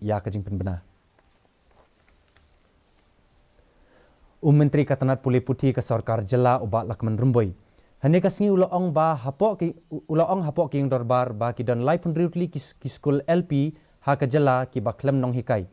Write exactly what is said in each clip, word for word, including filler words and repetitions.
ïa ka jingpynbna. U Myntri ka tnat pule puthi ka sorkar jylla u Bah Lahkmen Rymbui hynne ka sngi u la ong ba hapoh ki u la ong hapoh ki ïing dorbar ba ki don laiphew hynriew tylli ki, ki skul L P ha ka jylla kiba khlem nonghikai.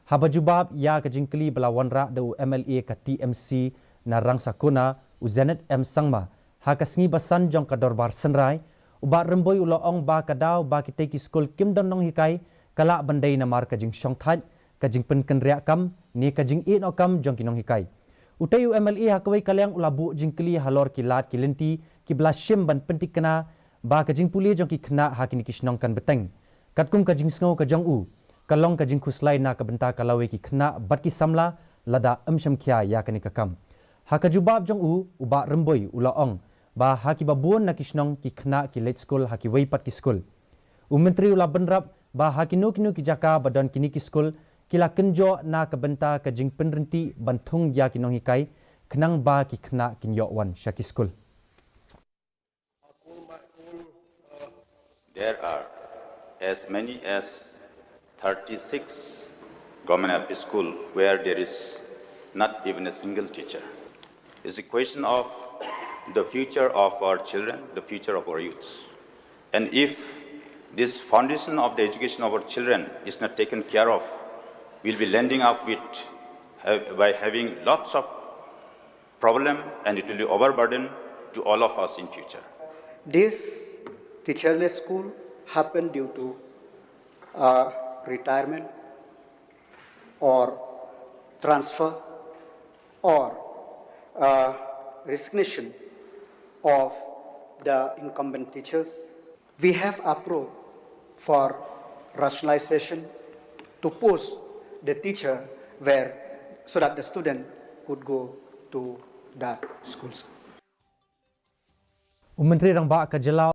Haba jubab ïa ka jingkylli ba la wanrah da u M L A ka T M C na Rangsakona u Zenith M Sangma ha ka sngi ba san jong ka dorbar synrai, u Bah Rymbui u la ong ba ka daw ba kitei ki skul kim don nonghikai ka lah ban dei namar ka jingshongthait, ka jingpynkynriah kam ne ka jingeh noh kam jong ki nonghikai. Utei u M L A ha kawei ka liang u la buh jingkylli halor ki lad ki lynti kiba la shim ban pynthikna ba ka jingpule jong ki khynnah ha kine ki shnong kan bteng. Katkum ka jingsngew ka jong u, ka long ka jingkhuslai na ka bynta ka lawei ki khynnah bad ki samla lada ym shim khia ïa kane ka kam. Ha ka jubab jong u, u Bah Rymbui u la ong ba ha kiba bun na ki shnong ki khynnah ki leit skul ha kiwei pat ki skul. U Myntri u la bynrap ba ha kino kino ki jaka ba don kine ki skul ki la kynjoh na ka bynta ka jingpynryntih ban thung ïa ki nonghikai khnang ba ki khynnah kin ïoh wan sha ki skul. There are as many as thirty-six government L P school where there is not even a single teacher. It's a question of the future of our children, the future of our youths. And if this foundation of the education of our children is not taken care of, we'll be landing up with, uh, by having lots of problem and it will be overburden to all of us in future. This teacherless school happened due to uh, retirement or transfer or uh, resignation of the incumbent teachers. We have approved for rationalization to post the teacher where so that the student could go to that school. U Myntri Rangbah ka jylla